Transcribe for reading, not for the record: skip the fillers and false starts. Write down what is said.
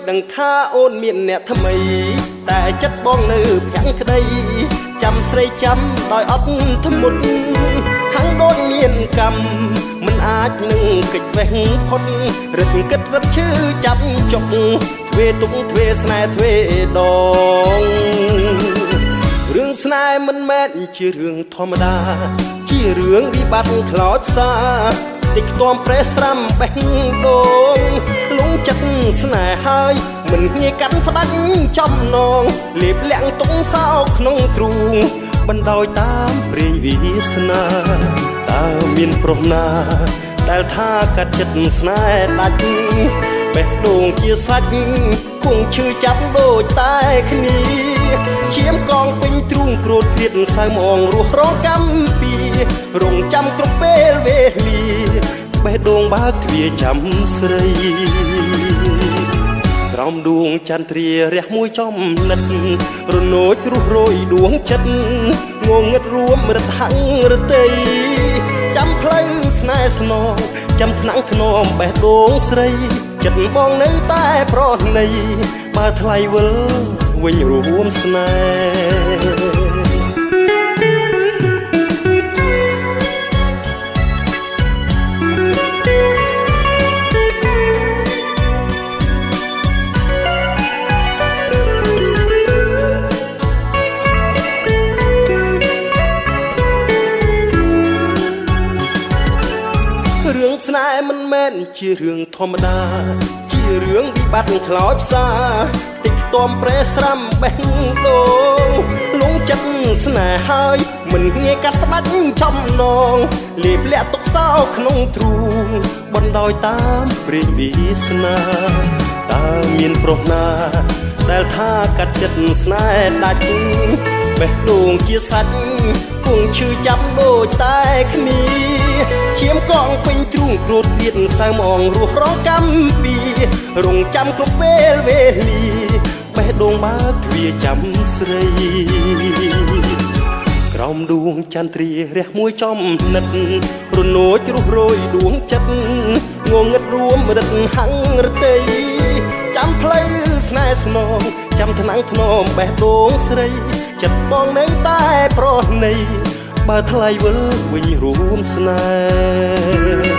ដឹងថាអូនមានអ្នកថ្មីតែចិត្តបងនៅភាំងក្តីចាំស្រីចាំដោយអត់ធ្មត់ហាំងដូចមានកម្មមិនអាចនឹងគេចវេះផុតរឹតគិតរឹតឈឺចាប់ចុកទ្វេទុកទ្វេស្នេហ៍ទ្វេដងរឿងស្នេហ៍មិនមែនជារឿងធម្មតាជារឿងវិបត្តិខ្លោចផ្សាតិចខ្ទាំប្រេះស្រាំបេះដូងលងចិត្តស្នេហ៍ហើយមិនងាយកាត់ផ្ដាច់ចំណងលេបលាក់ទុកសោកក្នុងទ្រូងបណ្ដោយតាមព្រេងវាសនាតើមានប្រុសណាដែលថាកាត់ចិត្តស្នេហ៍ដាច់បេះដូងជាសាច់គង់ឈឺចាប់ដូចតែគ្នាឈាមកងពេញទ្រូងគ្រោតគ្រៀតសៅមងរស់រងកម្មពីរងចាំគ្រប់ពេលវេលាបេះដូងបើកទ្វារចាំស្រីក្រោមដួងចន្ទ្រារះមួយចំណិតរនោចរុះរយដួងចិត្តងងឹតរួមរត់ហាំងរតីចាំផ្លូវស្នេហ៍ស្នងចាំថ្នាំងធ្នមបេះដូងស្រីចិត្តបងនៅតែប្រណីបើថ្លៃវិលវិញរួមស្នេហ៍រឿងស្នេហ៍មិនមែនជារឿងធម្មតាជារឿងវិបត្តិខ្លោចផ្សាតិចខ្ទាំប្រេះស្រាំបេះដូងលងចិត្តស្នេហ៍ហើយមិនងាយកាត់ផ្ដាច់ចំណងលេបលាក់ទុកសោក្នុងទ្រូងបណ្ដោយតាមព្រេងវាសនាតើមានប្រុសណាដែលថាកាត់ចិត្តស្នេហ៍ដាច់បេះដូងជាសាច់គង់ឈឺចាប់ដូចតែគ្នាឈាមកងពេញទ្រូងគ្រោតគ្រៀតសៅមងរស់រងកម្មពីរងចាំគ្រប់ពេលវេលាបេះដូងបើកទ្វារចាំស្រីក្រោមដួងចន្ទ្រារះមួយចំណិតរនោចរុះរយដួងចិត្តងងឹតរួមរឹតហាំងរតីចាំផ្លូវស្នេហ៍ស្នងចាំថ្នាំងធ្នមបេះដូងស្រីចិត្តបងនៅតែប្រណីបើថ្លៃវិលវិញរួមស្នេហ៍